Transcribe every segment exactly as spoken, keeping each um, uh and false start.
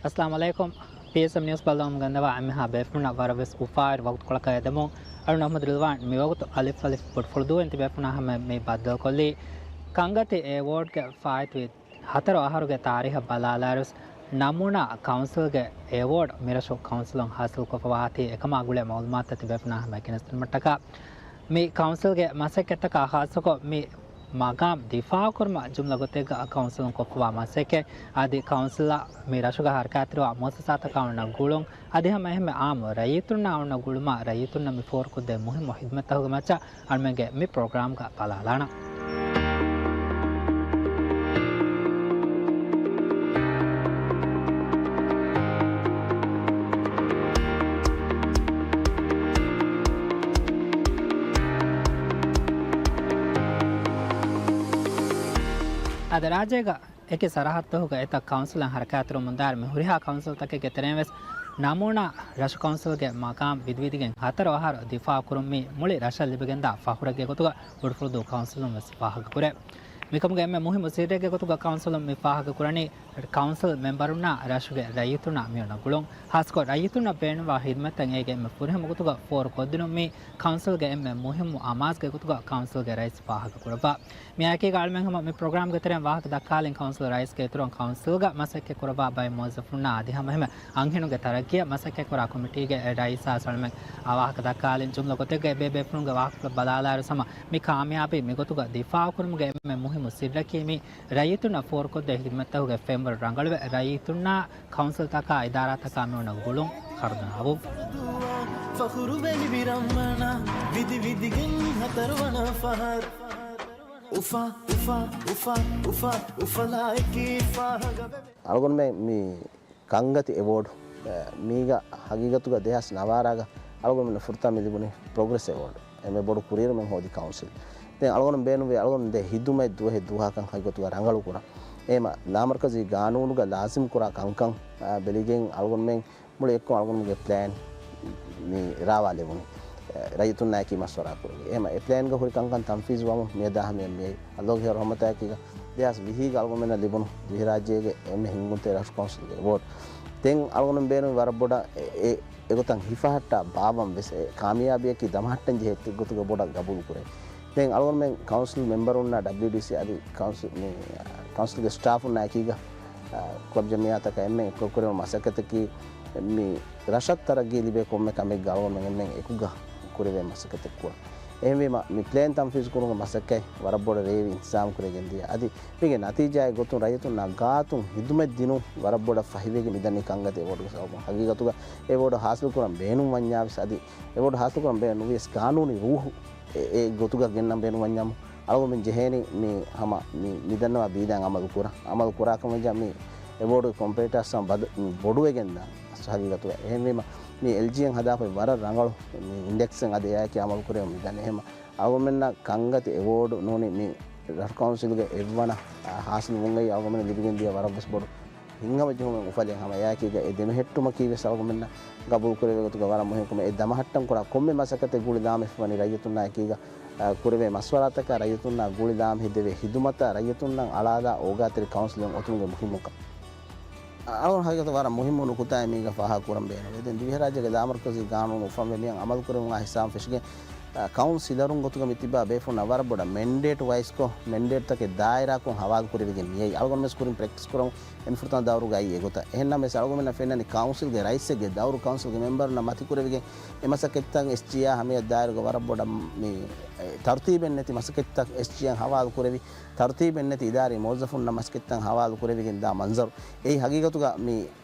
އައްސަލާމު ޢަލައިކުމް. ޕީއެސްއެމް ނިއުސް ބައްލަވަމުން ގެންދަވާ އެންމެހާ ބޭފުޅުންނަށް ވަރަށް ވެސް އުފާވެރި ވަގުތުކޮޅަކަށް އެދެމުން. އަޅުން އަޙްމަދު ރިލްވާން މިވަގުތު އަލިފް އަލިފް ބޮޑުފުޅު ދޫއިން ތިބޭފުޅުންނާ ހަމަ މި ބައްދަލުކޮށްލީ ކަންގަތި އެވޯޑްގެ ފާއިތުވި ހަތަރު އަހަރުގެ ތާރީހަށް ބަލާލާއިރުވެސް، ނަމޫނާ ކައުންސިލްގެ އެވޯޑް މިރަށު ކައުންސިލުން ހާސިލްކޮށްފަވާތީ އެކަމާ ގުޅޭ މައުލޫމާތުތައް ތިބޭފުނާ ހަމަ ގެނެސްދިނުމަށްޓަކާ، މި ކައުންސިލްގެ މަސައްކަތްތަކާ ޚާއްޞަކޮށް މި މަގާމް ދިފާޢުކުރުމަށް ޖުމްލަ ގޮތެއްގަ ކައުންސިލުން ކޮށްފަވާ މަސައްކަތް، އަދި ކައުންސިލަށް މި ރަށުގަ ހަރަކާތްތެރިވާ މުއައްސަސާތަކާ އޮންނަ ގުޅުން، އަދި ހަމަ އެހެންމެ އާއްމު ރައްޔިތުންނާ އޮންނަ ގުޅުމާ ރައްޔިތުންނަށް މި ފޯރުކޮށްދޭ މުހިއްމު ޚިދުމަތްތަކުގެ މައްޗަށް އަޅުމެންގެ މި ޕްރޮގްރާމްގަ ބަލާލާނަން. އަދި ރާއްޖޭގަ އެކި ސަރަހައްދުތަކުގަ އެތައް ކައުންސިލުން ހަރަކާތްތެރިވުމުން ދާއިރު މި ހުރިހާ ކައުންސިލްތަކެއްގެ ތެރެއިން ވެސް ނަމޫނާ ރަށު ކައުންސިލްގެ މަގާމް ވިދިވިދިގެން ހަތަރު އަހަރު ދިފާޢުކުރުން މީ މުޅި ރަށަށް ލިބިގެންދާ ފަޚުރެއްގެ ގޮތުގަ ބޮޑުފުޅުދޫ ކައުންސިލުން ވެސް ފާހަގަކުރޭ. މިކަމުގެ އެންމެ މުހިއްމު ސިއްރެއްގެ ގޮތުގަ ކައުންސިލުން މި ފާހަގަކުރަނީ، ކައުންސިލް މެމްބަރުންނާ ރަށުގެ ރައްޔިތުންނާ މިއޮންނަ ގުޅުން، ހާއްސަކޮށް ރައްޔިތުންނަށް ބޭނުންވާ ޚިދުމަތްތައް އޭގެ އެންމެ ފުރިހަމަ ގޮތުގަ ފޯރުކޮށްދިނުން މީ ކައުންސިލްގެ އެންމެ މުހިއްމު އަމާޒުގެ ގޮތުގަ ކައުންސިލްގެ ރައީސް ފާހަގަކުރައްވާ. މިއާއެކީގަ އަޅުމެން ހަމަ މި ޕްރޮގްރާމްގެ ތެރެއިން ވާހަކަ ދައްކާލިން ކައުންސިލް ރައީސްގެ އިތުރުން ކައުންސިލްގަ މަސައްކަތް ކުރައްވާ ބައެއް މުވައްޒަފުންނާ އަދި ހަމަ އެހެންމެ އަންހެނުންގެ ތަރައްގީއަށް މަސައްކަތްކުރާ ކޮމިޓީގެ ރައީސާ އަޅުމެން ވާހަކަ ދައްކާލިން ޖުމްލަ ގޮތެއްގައި ބޭބޭފުޅުންގެ ވާހަކަފުޅަށް ބަލާލާއިރު ހަމަ މި ކާމިޔާބީ މިގޮތުގަ ދިފާޢުކުރުމުގެ އެންމެ މުހިއްމު ސިއްރަކީ މި ރައްޔިތުންނަށް ފޯރުކޮށްދޭ ޚިދުމަތްތަކުގެ ފެންވަރު ރަނގަޅުވެ، ރައްޔިތުންނާ ކައުންސިލްތަކާ އިދާރާތަކާ މިއޮންނަ ގުޅުން ޚަރުދުނާވުން. ފަޚުރުވެ ލިބި ރަނގަޅަށް ވިދި ވިދިގެން ހަތަރުވަނަ ފަހަރު. އުފާ، އުފާ، އުފާ، އުފާ، އުފަލާއެކީ ފާހަގަވެ. އަޅުގަނޑުމެން މި ކަންގަތި އެވޯޑް، އެ، މީގަ ހަގީގަތުގަ ދެހާސް ނަވާރަގަ އަޅުގަނޑުމެންނަށް ފުރަތަމަ ލިބުނީ ޕްރޮގްރެސް އެވޯޑް. އެންމެ ބޮޑު ކުރިއެރުމެއް ހޯދި ކައުންސިލް. ދެން އަޅުގަނޑު ބޭނުންވި އަޅުގަނޑު ދޭ ހިދުމަތް ދުވަހެއް ދުވަހަކަށް ހަގީގަތުގަ ރަނގަޅު ކުރަން. އެހެމަ ލާމަރުކަޒީ ގާނޫނުގަ ލާޒިމް ކުރާ ކަންކަން، އާ، ބެލިގެން އަޅުގަނޑުމެން މުޅި އެއްކޮށް އަޅުގަނޑުގެ ޕްލޭން މި ރާވާލެވުނީ. ރައްޔިތުންނާއެކީ މަޝްވަރާ ކުރެވި. އެހެމަ އެ ޕްލޭންގަ ހުރި ކަންކަން ތަންފީޒު ވަމުން މިއަދާ ހަމަޔަށް މިއައީ. އަލްލޯގެ ރަޙްމަތާއެކީގަ ދެހާސް ވިހީގަ އަޅުގަނޑުމެންނަށް ލިބުނު ދިވެހިރާއްޖޭގެ އެންމެ ހިންގުންތެރި ރަށު ކައުންސިލްގެ އެވޯޑް. ދެން އަޅުގަނޑުމެން ބޭނުން ވަރަށް ބޮޑަށް އެ، އެ، އެގޮތަށް ހިފަހައްޓާ ބާއްވަން ވެސް އެ ކާމިޔާބީއަކީ ދަމަހައްޓަން ޖެހޭ އެއްޗެއް ގޮތުގަ ބޮޑަށް ގަބޫލު ކުރޭ. ދެން އަޅުގަނޑުމެން ކައުންސިލް މެމްބަރުންނާ ޑަބްލިއުޑީސީ އަދި ކައުންސިލް، މި، ކައުންސިލްގެ ސްޓާފުންނާ އެކީގަ، އާ، ކްލަބް ޖަމިއްޔާތަކާ އެންމެން އެއްކޮށް ކުރެވުނު މަސައްކަތަކީ މި ރަށަށް ތަރައްގީ ލިބޭ ކޮންމެ ކަމެއްގަ އަޅުގަނޑުމެން އެންމެން އެކުގަ ކުރެވޭ މަސައްކަތެއް ކުރަން. އެހެންވީމަ، މި ޕްލޭން ތަންފީޒު ކުރުމުގެ މަސައްކަތް ވަރަށް ބޮޑަށް ރޭވި އިންތިޒާމް ކުރެވިގެން ދިޔަ. އަދި މީގެ ނަތީޖާއެއް ގޮތުން ރައްޔިތުންނާ ގާތުން ހިދުމަތް ދިނުން ވަރަށް ބޮޑަށް ފަހިވެގެން މިދަނީ ކަންގަތި އެވޯޑުގެ ސަބަބުން. ހަގީގަތުގަ އެވޯޑު ހާސިލް ކުރަން ބޭނުން ވަންޏާ ވެސް އަދި އެވޯޑު ހާސިލް ކުރަން ބޭނުން ނުވިޔަސް ގާނޫނީ ރޫހު އެ، އެ ގޮތުގަ ގެންނަން ބޭނުން ވަންޏާމު، އަޅުގަނޑުމެން ޖެހޭނީ މި ހަމަ މި، މި ދަންނަވާ ބީދާން އަމަލު ކުރަން. އަމަލު ކުރާ ކަމަށް މި އެވޯޑުގެ ކޮމްޕެޓިޓާސް ހަމަ ބަދަ-، މި ބޮޑުވެގެން ދާން ހަގީގަތުގަ. އެހެންވީމަ، މި އެލްޖީއެން ހަދާފައި ވަރަށް ރަނގަޅު މި އިންޑެކްސެއް އަދި އެއާއެކީ އަމަލު ކުރެވުން މި ދަނީ. އެހެންމަ އަޅުގަނޑުމެންނަށް ކަންގަތި އެވޯޑު ނޫނީ މި ރަށު ކައުންސިލްގެ އެއްވަނަ، އާ، ހާސިލްވުން އެއީ އަޅުގަނޑުމެންނަށް ލިބިގެން ދިޔަ ވަރަށް ވެސް ބޮޑު ހިތްހަމަޖެހުމެއް އުފަލެއް ހަމަ އެއާއެކީގަ އެ ދެމެހެއްޓުމަކީ ވެސް އަޅުގަނޑުމެންނަށް ގަބޫލު ކުރެވޭ ގޮތުގަ ވަރަށް މުހިންމު ކަމެއް. އެ ދަމަހައްޓަން ކުރާ ކޮންމެ މަސައްކަތެއް ގުޅި ލާމެހިފަވަނީ ރައްޔިތުންނާ އެކީގަ، އާ، ކުރެވޭ މަޝްވަރާތަކާ ރައްޔިތުންނާ ގުޅި ލާމެހި ދެވޭ ހިދުމަތާ ރައްޔިތުންނަށް އަޅާލާ އޯގާތެރި ކައުންސިލެއް އޮތުމުގެ މުހިންމުކަން. އަޅުގަނޑު ހަގީގަތު ވަރަށް މުހިންމު ނުކުތާއެއް މީގަ ފާހަގަކުރަން ބޭނުންވޭ. ދެން ދިވެހިރާއްޖޭގެ ލާމަރުކަޒީ ގާނޫނު އުފަންވެ މިއަށް އަމަލު ކުރެވުމުގަ ހިސާބުން ފެށިގެން، އަ، ކައުންސިލަރުން ގޮތުގަ މިތިބާ ބޭފުޅުންނަށް ވަރަށް ބޮޑަށް މެންޑޭޓް ވައިސްކޮށް، މެންޑޭޓްތަކެއް ދާއިރާކޮށް ހަވާލު ކުރެވިގެން މިއައީ. އަޅުގަނޑު ވެސް ކުރިން ޕްރެކްޓިސް ކުރަމުން އެންމެ ފުރަތަމަ ދައުރުގައި އެގޮތަށް. އެހެންނަމަވެސް އަޅުގަނޑުމެންނަށް ފެންނަނީ ކައުންސިލްގެ ރައީސެއްގެ ދައުރު ކައުންސިލްގެ މެމްބަރުންނަށް މަތިކުރެވިގެން އެ މަސައްކަތްތައް އެސްޖީއާ ހަމަޔަށް ދާއިރުގަ ވަރަށް ބޮޑަށް މި، އެ، ތަރުތީބެއް ނެތި މަސައްކަތްތައް އެސްޖީއާ ހަވާލު ކުރެވި، ތަރުތީބެއް ނެތި އިދާރީ މުވައްޒަފުންނަށް މަސައްކަތްތައް ހަވާލު ކުރެވިގެން ދާ މަންޒަރު. އެއީ ހަގީގަތުގަ މި،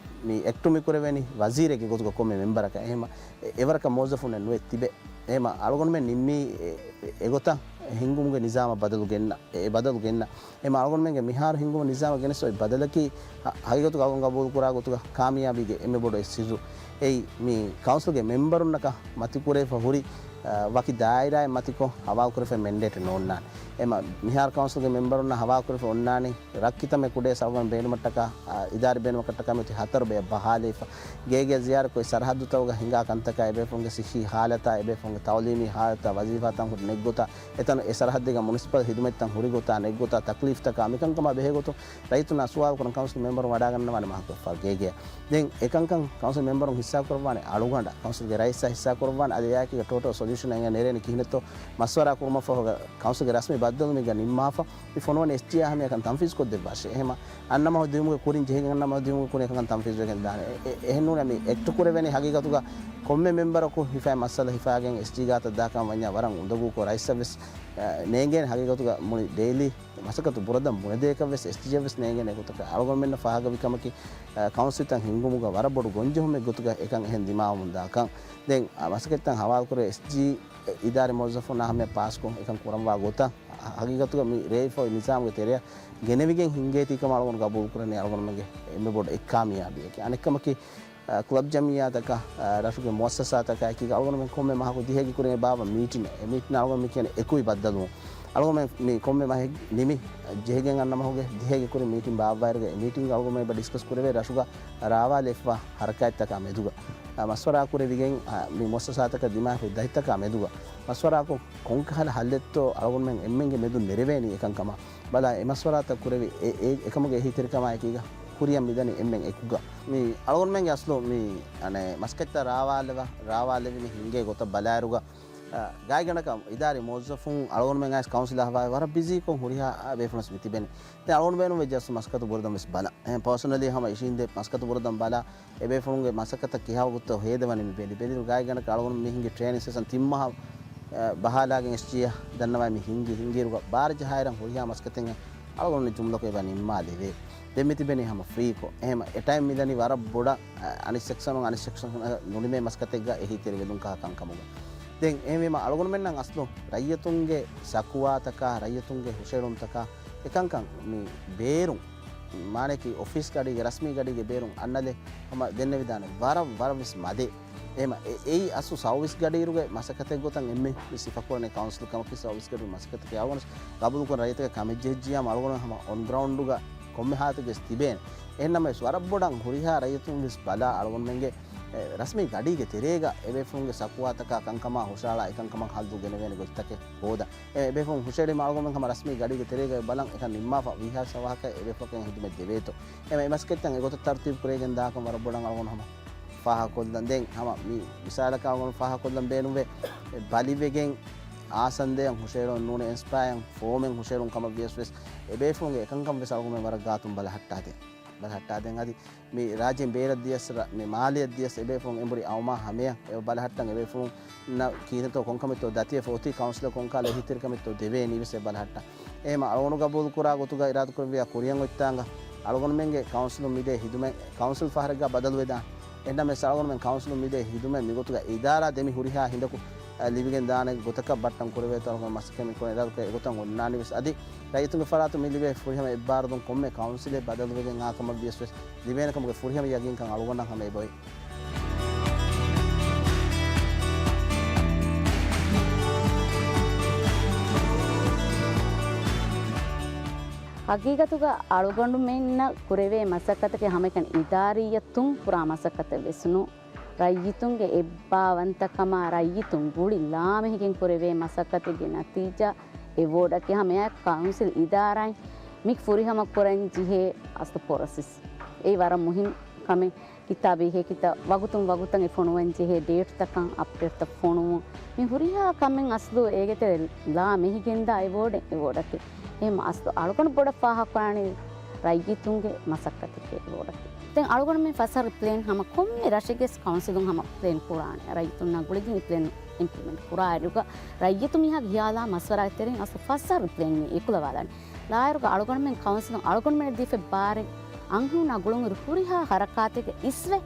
މި އެކްޓު މި ކުރެވެނީ ވަޒީރެއްގެ ގޮތުގަ ކޮންމެ މެމްބަރަކަށް. އެހެމަ އެ، އެވަރަކަށް މުވައްޒަފުންނެއް ނުވެ ތިބެ. އެހެމަ އަޅުގަނޑުމެން ނިންމީ އެ، އެ، އެގޮތަށް ހިންގުމުގެ ނިޒާމަށް ބަދަލު ގެންނަ، އެ، އެ ބަދަލު ގެންނަ. އެހެމަ އަޅުގަނޑުމެންގެ މިހާރު ހިންގުމުގެ ނިޒާމަށް ގެނެސް އޮތް ބަދަލަކީ ހަ-، ހަގީގަތުގަ އަޅުގަނޑު ގަބޫލު ކުރާ ގޮތުގަ ކާމިޔާބީގެ އެންމެ ބޮޑު އެއް ސިއްރު. އެއީ، މި ކައުންސިލްގެ މެމްބަރުންނަކަށް މަތިކުރެވިފަ ހުރި، އަ، ވަކި ދާއިރާއެއް މަތިކޮށް ހަވާލުކުރެވިފައި މެންޑޭޓެއް ނޯންނާނެ. އެމަ، މިހާރު ކައުންސިލްގެ މެމްބަރުންނަށް ހަވާލުކުރެވިފަ އޮންނާނީ ރައްކިތަމެއް ކުޑަ ސަބަބަށް ބޭނުމަށްޓަކާ، އާ، އިދާރީ ބޭނުމަކަށްޓަކާ މިއޮތީ ހަތަރު ބަޔަށް ބަހާލައިފަ، ގޭގެ ޒިޔާރަތްކޮށް ސަރަހައްދުތަކުގަ ހިނގާ ކަންތަކާ، އެބޭފުޅުންގެ ސިއްހީ ހާލަތާ، އެބޭފުޅުންގެ ތައުލީމީ ހާލަތާ، ވަޒީފާތައް ހުރި ނެތްގޮތާ، އެތަނު އެ ސަރަހައްދެއްގަ މުނިސިޕަލް ހިދުމަތްތައް ހުރި ގޮތާ ނެތްގޮތާ، ތަކްލީފްތަކާ، މިކަންކަމާ ބެހޭގޮތުން ރައްޔިތުންނާ ސުވާލު ކުރަން ކައުންސިލް މެމްބަރުން ވަޑާގަންނަވާނެ މަހަކުފާ ގޭގެއަށް. ދެން އެކަންކަން ކައުންސިލް މެމްބަރުން ހިއްސާކުރައްވާނެ އަޅުގަނޑަށް، ކައުންސިލްގެ ރައީސާ ހިއްސާކުރައްވާނެ، އަދި އެއާއެކީގަ ޓޯޓަލް ސޮލިއުޝަން އެނގޭ ނެރޭނެ ކިހިނެއްތޯ މަޝްވަރާ ކުރުމަށްފަހުގަ ކައުންސިލްގެ ރަސްމީ ބައްދަލުވުމެއްގަ ނިންމާފަ، މި ފޮނުވަނީ އެސްޖީއާ ހަމައަކަށް ތަންފީޒް ކޮށްދެއްވާށޭ. އެހެމަ އަންނަ މަހު ދިޔުމުގެ ކުރިން ޖެހިގެން އަންނަ މަހު ދިޔުމުގެ ކުރިން އެކަން ތަންފީޒް ވެގެން ދާނެ. އެ-، އެ-، އެހެން ނޫނޭ މި އެކްޓް ކުރެވެނީ ހަގީގަތުގަ ކޮންމެ މެމްބަރަކު ހިފައި މައްސަލަ ހިފާގެން އެސްޖީ ގާތަށް ދާކަން ވަންޏާ ވަރަށް އުނދަގޫކޮށް ރައީސަށް ވެސް، އަ، ނޭނގޭނެ ހަގީގަތުގަ މުޅި ޑެއިލީ މަސައްކަތު ބުރަދަން ބުނެދޭކަށް ވެސް އެސްޖީއަށް ވެސް ނޭނގޭނެ ގޮތަކަށް އަޅުގަނޑުމެންނަށް ފާހަގަވި ކަމަކީ، އަ، ކައުންސިލްތައް ހިންގުމުގަ ވަރަށް ބޮޑު ގޮންޖެހުމެއް ގޮތުގަ އެކަން އެހެން ދިމާވަމުން ދާކަން. ދެން، އަ، މަސައްކަތްތައް ހަވާލުކުރެ އެސްޖީ އިދާރީ މުވައްޒަފުންނާ ހަމަޔަށް ޕާސްކޮށް އެކަން ކުރަންވާ ގޮތަށް، އަ، ހަގީގަތުގަ މި ރޭވިފައި ނިޒާމުގެ ތެރެއަށް ގެނެވިގެން ހިންގޭތީ ކަމަށް އަޅުގަނޑު ގަބޫލުކުރަނީ އަޅުގަނޑުމެންގެ އެންމެ ބޮޑު އެއްކާމިޔާބީއެކޭ. އަނެއްކަމަކީ، އަ، ކްލަބް ޖަމިއްޔާތަކާ، އަ، ރަށުގެ މުއައްސަސާތަކާ އެކީގަ އަޅުގަނޑުމެން ކޮންމެ މަހަކު ދިހައިގެ ކުރިން އެބަ އާ މީޓިން، އެ މީޓިން އަޅުގަނޑު މި ކިޔަނީ އެކުއި ބައްދަލުވުން. އަޅުގަނޑުމެން މި ކޮންމެ މަހެއް ނިމި ޖެހިގެން އަންނަ މަހުގެ ދިހައިގެ ކުރިން މީޓިން ބާއްވާއިރުގަ އެ މީޓިންގަ އަޅުގަނޑުމެން އެބަ ޑިސްކަސް ކުރެވޭ ރަށުގަ ރާވާލެފަ ހަރަކާތްތަކާ މެދުގަ، އަ، މަޝްވަރާ ކުރެވިގެން، އަ، މި މުއައްސަސާތަކަށް ދިމާވި ދަތިތަކާ މެދުގަ މަޝްވަރާކޮށް ކޮންކަހަލަ ހައްލެއްތޯ އަޅުގަނޑުމެން އެންމެންގެ މެދުން ނެރެވޭނީ އެކަންކަމަށް ބަލާ އެ މަޝްވަރާތައް ކުރެވި އެ، އެ އެކަމުގެ އެހީތެރިކަމާއެކީގަ ކުރިއަށް މިދަނީ އެންމެން އެކުގަ. މި އަޅުގަނޑުމެންގެ އަސްލު މި އަނެއް މަސައްކަތްތައް ރާވާލެވ، ރާވާލެވި މި ހިންގޭ ގޮތަށް ބަލާއިރުގަ، އަ، ގާތްގަނޑަކަށް އިދާރީ މުވައްޒަފުން އަޅުގަނޑުމެން އައިސް ކައުންސިލާ ހަވާލު ވަރަށް ބިޒީކޮށް ހުރިހާ ބޭފުޅުން ވެސް މި ތިބެނީ. ދެން އަޅުގަނޑު ބޭނުން ވެއްޖެ އަސްލު މަސައްކަތު ބުރަދަން ވެސް ބަލަން. އެހެން ޕާސަނަލީ ހަމަ އިށީނދެ މަސައްކަތު ބުރަދަން ބަލާ، އެބޭފުޅުންގެ މަސައްކަތަށް ކިހާ ވަގުތުތޯ ހޭދަވަނީ މި ބެލި ބެލިރު ގާތްގަނޑަކަށް އަޅުގަނޑު މި ހިނގި ޓްރޭނިން ސެޝަން ތިން މަހަށް، އަ، ބަހާލާގެން އެސްޖީއަށް ދަންނަވައި މި ހިނގި ހިނގިއިރުގަ ބާރަ ޖަހާއިރަށް ހުރިހާ މަސައްކަތެއް އަޅުގަނޑު ޖުމްލަކޮށް އެބަ ނިންމާލެވޭ. ދެން މި ތިބެނީ ހަމަ ފްރީކޮށް. އެހެމަ އެ ޓައިމް މިދަނީ ވަރަށް ބޮޑަށް، އަ، އަނިސެކްޝަނުން އަނިސެކްޝަން ނުނިމޭ މަސައްކަތެއްގަ އެހީތެރިވެލުން ކަހަ ކަންކަމުގަ. ދެން އެހެންވީމަ އަޅުގަނޑުމެންނަށް އަސްލު ރައްޔިތުންގެ ޝަކުވާތަކާ، ރައްޔިތުންގެ ހުށައެޅުންތަކާ އެކަންކަން މި ބޭރުން މާނައަކީ އޮފީސް ގަޑީގެ، ރަސްމީ ގަޑީގެ ބޭރުން އަންނަލެއް ހަމަ ދެންނެވިދާނެ. ވަރަށް، ވަރަށް ވެސް މަދޭ. އެހެމަ އެ-، އެއީ އަސްލު ސައުވީސް ގަޑިއިރުގެ މަސައްކަތެއް ގޮތަށް އެންމެ މި ސިފަކުރަނީ ކައުންސިލް ކަމަކީ ސައުވީސް ގަޑިއިރު މަސައްކަތަކީ އަޅުގަނޑު ގަބޫލުކުރަން ރައްޔިތަކަށް ކަމެއްޖެހިއްޖިޔާމަ އަޅުގަނޑު ހަމަ އޮންގްރައުންޑުގަ ކޮންމެ ހާލަތެއްގަ ވެސް ތިބޭނެ. އެހެންނަމަވެސް ވަރަށް ބޮޑަށް ހުރިހާ ރައްޔިތުން ވެސް ބަލާ އަޅުގަނޑުމެންގެ، އެ، ރަސްމީ ގަޑީގެ ތެރޭގަ އެބޭފުޅުންގެ ޝަކުވާތަކާ ކަންކަމާ ހުށައަޅާ އެކަންކަމަށް ހައްލު ގެނެވޭނެ ގޮތްތަކެއް ހޯދަން. އެ، އެބޭފުޅުން ހުށައެޅީމަ އަޅުގަނޑުމެން ހަމަ ރަސްމީ ގަޑީގެ ތެރޭގައި ބަލަން އެކަން ނިންމާފަ ވީހާވެސް އަވަހަކަށް އެބޭފުޅަކަށް ހިދުމަތް ދެވޭތޯ. އެ، އެ މަސައްކަތްތައް އެގޮތަށް ތަރުތީބު ކުރެވިގެން ދާކަން ވަރަށް ބޮޑަށް އަޅުގަނޑު ހަމަ ފާހަގަކޮށްލަން. ދެން ހަމަ މި މިސާލަކަށް އަޅުގަނޑު ފާހަގަކޮށްލަން ބޭނުންވޭ، އެ، ބަލިވެގެން އާސަންދަޔަށް ހުށައެޅުން ނޫނީ އިންސްޕަޔަރ ފޯމެއް ހުށައެޅުން ކަމަށް ވިޔަސް ވެސް އެބޭފުޅުންގެ އެކަންކަން ވެސް އަޅުގަނޑުމެން ވަރަށް ގާތުން ބަލަހައްޓާދޭން. ބަލަހައްޓާދޭން އަދި މި ރާއްޖޭން ބޭރަށް ދިޔަސް ރަ-، މި މާލެއަށް ދިޔަސް އެބޭފުޅުން އެނބުރި އައުމާ ހަމަޔަށް އެބަ ބަލަހައްޓަން އެބޭފުޅުންނަށް ކީރިތޯ ކޮންކަމެއްތޯ ދަތިވެފަ އޮތީ ކައުންސިލަށް ކޮންކަހަލަ އެހީތެރިކަމެއްތޯ ދެވޭނީ ވެސް އެބަ ބަލަހައްޓަން. އެހެމަ އަޅުގަނޑު ގަބޫލުކުރާ ގޮތުގަ އިރާދަކުރެއްވިޔާ ކުރިއަށް އޮތްތާނގަ އަޅުގަނޑުމެންގެ ކައުންސިލުން މިދޭ ހިދުމަތް ކައުންސިލް ފަހަރެއްގަ ބަދަލުވެދާނެ. އެހެންނަމަވެސް އަޅުގަނޑުމެން ކައުންސިލުން މިދޭ ހިދުމަތް މިގޮތުގަ އިދާރާ ދެމި ހުރިހާ ހިނދަކު، އަ، ލިބިގެން ދާނެ ގޮތަކަށް ބައްޓަން ކުރެވޭތޯ އަޅުގަނޑު މަސައްކަތް މިކުރަން އިރާދަކުރޭ އެގޮތަށް އޮންނާނީ ވެސް. އަދި ރައްޔިތުންގެ ފަރާތުން މި ލިބޭ ފުރިހަމަ އެއްބާރުލުން ކޮންމެ ކައުންސިލެއް ބަދަލުވެގެން އާ ކަމަށް ވިޔަސް ވެސް ލިބޭނެ ކަމުގެ ފުރިހަމަ ޔަގީންކަން އަޅުގަނޑަށް ހަމަ އެބައޮތް. ހަގީގަތުގަ އަޅުގަނޑުމެންނަށް ކުރެވޭ މަސައްކަތަކީ ހަމައެކަނި އިދާރީއަށް ތުން ކުރާ މަސައްކަތެއް ވެސް ނޫން. ރައްޔިތުންގެ އެއްބާވަންތަކަމާ ރައްޔިތުން ގުޅި ލާމެހިގެން ކުރެވޭ މަސައްކަތެއްގެ ނަތީޖާ އެވޯޑަކީ ހަމައެއާ ކައުންސިލް އިދާރާއިން މި ފުރިހަމަ ކުރަން ޖެހޭ އަސްލު ޕްރޮސެސް. އެއީ ވަރަށް މުހިން ކަމެއް. ކިތާބީ ހެކިތައް ވަގުތުން ވަގުތަށް އެ ފޮނުވަން ޖެހޭ ޑޭޓްތަކަށް އަޕްޑޭޓްތައް ފޮނުވުން. މި ހުރިހާ ކަމެއް އަސްލު އޭގެ ތެރެ ލާ މެހިގެންދާ އެވޯޑެއް އެވޯޑަކީ. އެހެން އަސްލު އަޅުގަނޑު ބޮޑަށް ފާހަގަކުރާނީ ރައްޔިތުންގެ މަސައްކަތެކޭ އެވޯޑަކީ. ދެން އަޅުގަނޑުމެން ފަސް އަހަރު ޕްލޭން ހަމަ ކޮންމެ ރަށެއްގެ ކައުންސިލުން ހަމަ ޕްލޭން ކުރާނެ. ރައްޔިތުންނާ ގުޅިގެން ޕްލޭން އިމްޕްލިމެންޓް ކުރާއިރުގަ ރައްޔިތު މީހާގެ ހިޔާލާ މަޝްވަރާގެ ތެރެއިން އަސްލު ފަސް އަހަރު ޕްލޭން އެކުލަވާލާނެ. ލާއިރުގަ އަޅުގަނޑުމެން ކައުންސިލުން އަޅުގަނޑުމެން ދީފަ ބާރެއް އަންހެނުންނާ ގުޅުންއިރު ހުރިހާ ހަރަކާތެއްގެ އިސްވެ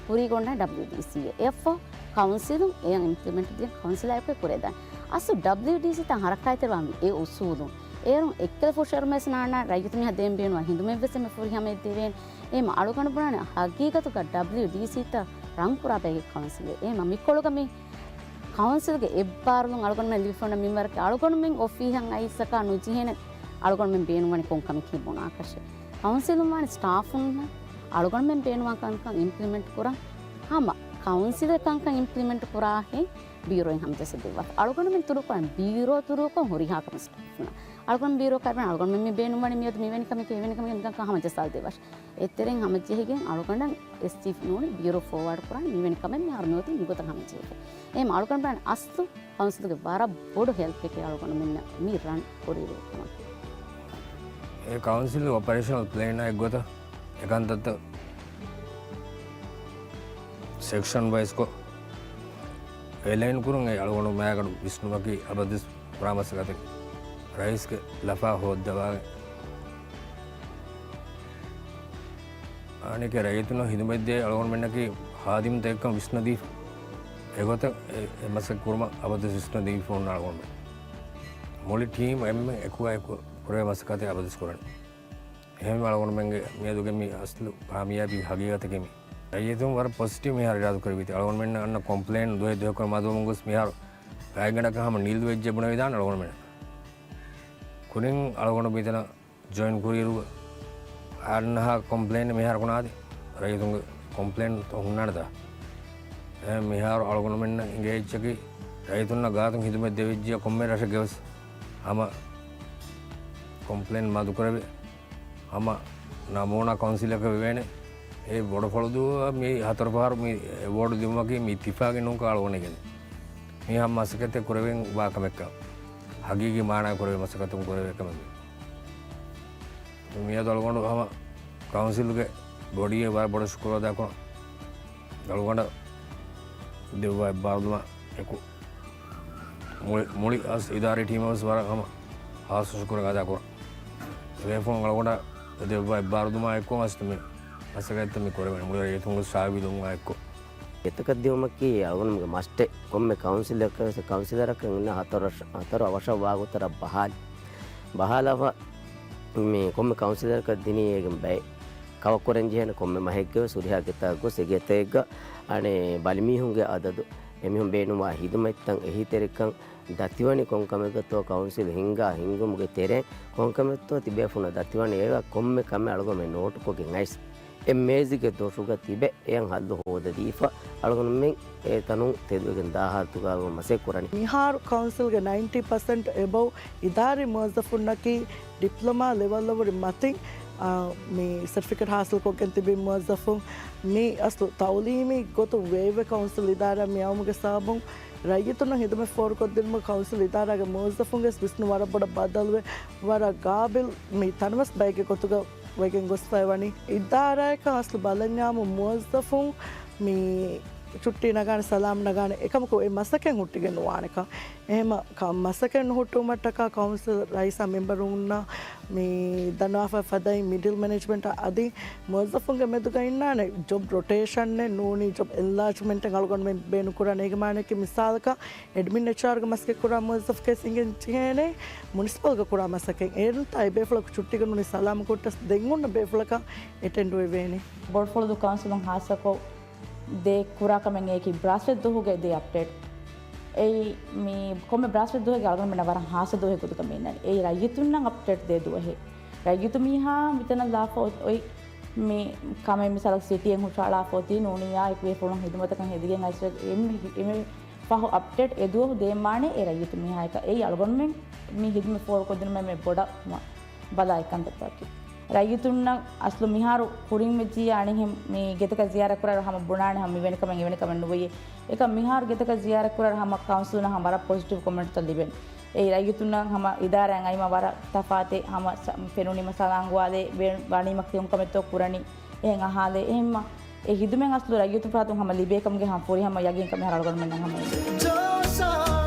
ހުރީ ގޮންނަ ޑަބްލިއުޑީސީއެއް. އެއަށްފަހު ކައުންސިލުން އެއަށް އިމްޕްލިމެންޓް ދިޔަ ކައުންސިލާއެކު ކުރެވިދާނެ. އަސްލު ޑަބްލިއުޑީސީތައް ހަރަކާތްތެރިވާންވީ އެ އުސޫލުން. އޭރުން އެއްކަލަ ފުށައިރުމެސް ނާންނާ ރައްޔިތު މީހާ ދޭން ބޭނުންވާ ހިނދުމެއްވެސް އެންމެ ފުރިހަމައެއް ދެވޭނެ. އެހެމަ އަޅުގަނޑު ބުނާނެ ހަގީގަތުގަ ޑަބްލިއުޑީސީތައް ރަންކުރާ ބައެއް ކައުންސިލް. އެ މިކޮޅުގަ މި ކައުންސިލްގެ އެއްބާރުލުން އަޅުގަނޑުމެން ލިބިފައި މިންވަރަކީ އަޅުގަނޑުމެން އޮފީހަށް އައިސް ނުޖެހޭނެ އަޅުގަނޑުމެން ބޭނުންވަނީ ކޮން ކަމެއް ބުނާކަށެއް. ކައުންސިލުން ވާނެ ސްޓާފުންނަށް އަޅުގަނޑުމެން ބޭނުންވާ ކަންކަން އިމްޕްލިމެންޓް ކުރަން. ހަމަ ކައުންސިލް ކަންކަން އިމްޕްލިމެންޓް ކުރާހެން ބިއުރޯއިން ހަމަޖައްސަ ދެއްވާފަ. އަޅުގަނޑުމެން ތުރޫކޮށް ބިއުރޯ ތުރޫކޮށް ހުރިހާ ކަމެއް ސްޓާފުންނަށް. އަޅުގަނޑު ބިއުރޯ ކަރަން އަޅުގަނޑުމެން މި ބޭނުންވަނީ މިއަދު މިވެނި ކަމެކޭ އެވެނި ކަމެކޭ ކަންކަން ހަމަޖައްސާލަ ދެއްވާށި. އެތެރެއިން ހަމަޖެހިގެން އަޅުގަނޑަށް އެސް ޗީފް ނޫނީ ބިއުރޯ ފޯވާޑް ކުރާން މިވެނި ކަމެއް މިހާރު މިއޮތީ މިގޮތަށް ހަމަޖެހިފަ. އެހެން އަޅުގަނޑު ބަލާން އަސްލު ކައުންސިލްގެ ވަރަށް ބޮޑު ހެލްޕެކޭ އަޅުގަނޑުމެންނަށް މި ރަން ކުރިއިރު ކަމަށް. އެ ކައުންސިލް އޮޕަރޭޝަނަލް ޕްލޭނާ އެއްގޮތަށް އެކަންތައްތައް ސެކްޝަން ވައިސްކޮށް އެލައިން ކުރުން އެ އަޅުގަނޑު މާގަނޑު ވިސްނުމަކީ އަބަދުވެސް ކުރާ މަސައްކަތެއް. ރައީސްގެ ލަފާ ހޯއްދަވާގެން އަނެކެ ރައްޔިތުންނަށް ހިދުމަތްދޭ އަޅުގަނޑުމެންނަކީ ހާދިމުތަކެއްކަން ވިސްނަދީފަ. އެގޮތަށް އެ، އެ މަސައްކަތް ކުރުމަށް އަބަދުވެސް ވިސްނަދީފަ އޮންނަ އަޅުގަނޑުމެން. މުޅި ޓީމް އެންމެ އެކުގަ އެކު ކުރެވޭ މަސައްކަތެއް އަބަދުވެސް ކުރަނީ. އެހެންވެ އަޅުގަނޑުމެންގެ މިއަދުގެ މި އަސްލު ކާމިޔާބީ ހަގީގަތަކީ މި. ރައްޔިތުން ވަރަށް ޕޮޒިޓިވް މިހާރު އިރާދަކުރެއްވީތީ. އަޅުގަނޑުމެންނަށް އަންނަ ކޮމްޕްލޭން ދުވަހެއް ދުވަހެއްކޮށް މަދުވަމުން ގޮސް މިހާރު ގާތްގަނޑަކަށް ހަމަ ނީލް ވެއްޖެ ބުނެވިދާނެ އަޅުގަނޑުމެން. ކުރިން އަޅުގަނޑު މިތަނަށް ޖޮއިން ކުރިއިރު އަންނަހާ ކޮމްޕްލޭން މިހާރު ކުނާދި ރައްޔިތުންގެ ކޮމްޕްލޭން ހުންނާނެތާ؟ އެ މިހާރު އަޅުގަނޑުމެންނަށް އިނގޭ އެއްޗަކީ ރައްޔިތުންނަށް ގާތުން ހިދުމަތް ދެވިއްޖެ ކޮންމެ ރަށެއްގެ ވެސް ހަމަ ކޮމްޕްލޭން މަދުކުރެވޭ. ހަމަ ނަމޫނާ ކައުންސިލަކަށް ވެވޭނެ. އެ ބޮޑުފުޅުދޫ މި ހަތަރު ފަހަރު މި އެވޯޑް ދިނުމަކީ މި ތިފާގެ ނޫންކަން އަޅުގަނޑު އިނގޭނެ. މި ހަމަ މަސައްކަތެއް ކުރެވެން ވާ ކަމެއްކަން. ހަގީގީ މާނާ ކުރެވޭ މަސައްކަތުން ކުރެވޭ ކަމެއް. މިއަދު އަޅުގަނޑު ހަމަ ކައުންސިލްގެ ބޮޑީއެއް ވަރަށް ބޮޑަށް ޝުކުރު އަދާކުރަން. އަޅުގަނޑަށް ދެއްވާ އެއްބާރުލުމާ އެކު މުޅި، މުޅި އަސް އިދާރީ ޓީމަށް ވެސް ވަރަށް ހަމަ ހާއްސަ ޝުކުރެއް އަދާކުރަން. ބޭފުޅުން އަޅުގަނޑަށް ދެއްވާ އެއްބާރުލުމާ އެއްކޮށް އަސް މި މަސައްކަތްތައް މި ކުރެވެން މުޅި ރައްޔިތުންގެ ސާވީލުމާ އެއްކޮށް. އެތަކަށް ދިއުމަކީ އަޅުގަނޑުމެންގެ މަސްޓެއް. ކޮންމެ ކައުންސިލަކަށް ވެސް ކައުންސިލަރަކަށް އިންނަ ހަތަރު ވަށަ، ހަތަރު އަވަށަށް ވާގޮތަށް ބަހާލި. ބަހާލާފަ މި ކޮންމެ ކައުންސިލަރަކަށް ދިނީ އޭގެ ބައެއް ކަވަރ ކުރަން ޖެހޭނެ ކޮންމެ މަހެއްގެ ވެސް ހުރިހާ ގެތަކަށް ގޮސް އެ ގެތަކެއްގަ އަނެއް ބަލިމީހުންގެ އަދަދު، އެމީހުން ބޭނުންވާ ހިދުމަތްތައް، އެހީތެރިކަން، ދަތިވަނީ ކޮންކަމެއްގަތޯ، ކައުންސިލް ހިންގާ ހިންގުމުގެ ތެރެއިން ކޮންކަމެއްތޯ ތިބޭފުޅުންނަށް ދަތިވަނީ އޭގަ ކޮންމެ ކަމެއް އަޅުގަނޑުމެން ނޯޓުކޮށްގެން އައިސް އެ މޭޒުގެ ދޮށުގަ ތިބެ އެއަށް ހައްލު ހޯދަދީފަ އަޅުގަނޑުމެން އެ ތަނުން ތެދުވެގެން ދާ ހާލަތުގަ އަޅުގަނޑު މަސައްކަތް ކުރަނީ. މިހާރު ކައުންސިލްގެ ނައިންޓީ ޕަސެންޓް އެބަވް އިދާރީ މުވައްޒަފުންނަކީ ޑިޕްލޮމާ ލެވެލްއަށްވުރެ މަތިން، އާ، މި ސެޓްފިކެޓް ހާސިލްކޮށްގެން ތިބި މުވައްޒަފުން. މި އަސްލު ތައުލީމީ ގޮތުން ވޭތުވެ ކައުންސިލް އިދާރާ މި އައުމުގެ ސަބަބުން ރައްޔިތުންނަށް ހިދުމަތް ފޯރުކޮށްދިނުމަށް ކައުންސިލް އިދާރާގެ މުވައްޒަފުންގެ ވިސްނުން ވަރަށް ބޮޑަށް ބަދަލުވެ، ވަރަށް ގާބިލް މި ތަނަވަސް ބައެއްގެ ގޮތުގަ ވެގެން ގޮސްފައިވަނީ. އިދާރާއަކަށް އަސްލު ބަލަންޏާމު މުވައްޒަފުން މި ޗުއްޓީ ނަގާނެ، ސަލާމް ނަގާނެ، އެކަމަކު އެ މަސަކެއް ހުއްޓިގެން ނުވާނެކަން. އެހެމަ ކަ-، މަސަކެއް ނުހުއްޓުވުމަށްޓަކާ ކައުންސިލް ރައީސާ މެމްބަރުންނަށް މި ދަންނަވާފަ ފަދައިން މިޑިލް މެނޭޖްމަންޓް އަދި މުވައްޒަފުންގެ މެދުގަ އިންނާނެ ޖޮބް ރޮޓޭޝަންއެއް ނޫނީ ޖޮބް އެންލާޖްމަންޓެއް އަޅުގަނޑުމެން ބޭނުން ކުރާނެ. އޭގެ މާނައަކީ މިސާލަކަށް އެޑްމިން އެޗްއާރްގެ މަސަކެއް ކުރާ މުވައްޒަފަކަށް އިނގެން ޖެހޭނެ މުނިސިޕަލްގަ ކުރާ މަސަކެއް. އޭރުންތާ އެބޭފުޅަކު ޗުއްޓީގަ ނޫނީ ސަލާމް ކުއްޓަސް ދެން ހުންނަ ބޭފުޅަކަށް އެޓެންޑް ވެވޭނެ. ބޮޑުފުޅުދޫ ކައުންސިލުން ހާއްސަކޮށް ދޭ ކުރާ ކަމެއް އެކި ބްރާސްފަތް ދުވަހުގެ ދޭ އަޕްޑޭޓް. އެއީ މި ކޮންމެ ބްރާސްފަތް ދުވަހެއްގެ އަޅުގަނޑުމެންނަށް ވަރަށް ހާއްސަ ދުވަހެއް ގޮތުގަ މި އިންނަނީ. އެއީ ރައްޔިތުންނަށް އަޕްޑޭޓް ދޭ ދުވަހެއް. ރައްޔިތު މީހާ މިތަނަށް ލާފަ އޮތް އޮތް މި ކަމެއް މިސާލަކަށް ސިޓީއެއް ހުށަހަޅާފަ އޮތީ ނޫނިއްޔާ އެކު ބޭފުޅުން ހިދުމަތަކަށް ހެދިގެން އައިސް އެ މި، އެ މި ފަހު އަޕްޑޭޓް އެ ދުވަހު ދޭންވާނެ އެ ރައްޔިތު މީހާޔަކަށް. އެއީ އަޅުގަނޑުމެން މި ހިދުމަތް ފޯރުކޮށްދިނުމަށް މެ ބޮޑަށް ބަލާ އެއްކަންތައްތަކެއް. ރައްޔިތުންނަށް އަސްލު މިހާރު ކުރިން ވެއްޖިއްޔާ އަނެއްހެން މި ގެތަކަށް ޒިޔާރަތް ކުރާއިރު ހަމަ ބުނާނެ ހަމަ މިވެނި ކަމެއް އެވެނި ކަމެއް ނުވެޔޭ. އެކަމް މިހާރު ގެތަކަށް ޒިޔާރަތް ކުރާއިރު ހަމަ ކައުންސިލުންނަށް ހަމަ ވަރަށް ޕޮޒިޓިވް ކޮމެންޓްތައް ލިބެން. އެ ރައްޔިތުންނަށް ހަމަ އިދާރާއިން އައިމަ ވަރަށް ތަފާތެއް ހަމަ ސަ-، ފެނުނީމަ ސަލާން ގޮވާލޭ ވެ-، ވަނީމަ ކިޔުން ކަމެއްތޯ ކުރަނީ. އެހެން އަހާލޭ. އެހެންމަ އެ ހިދުމަތް އަސްލު ރައްޔިތު ފަރާތުން ހަމަ ލިބޭކަމުގެ ހަމަ ފުރިހަމަ ޔަގީންކަމެއް އަޅުގަނޑުމެންނަށް ހަމަ އެނގޭ. ޖޯޝާ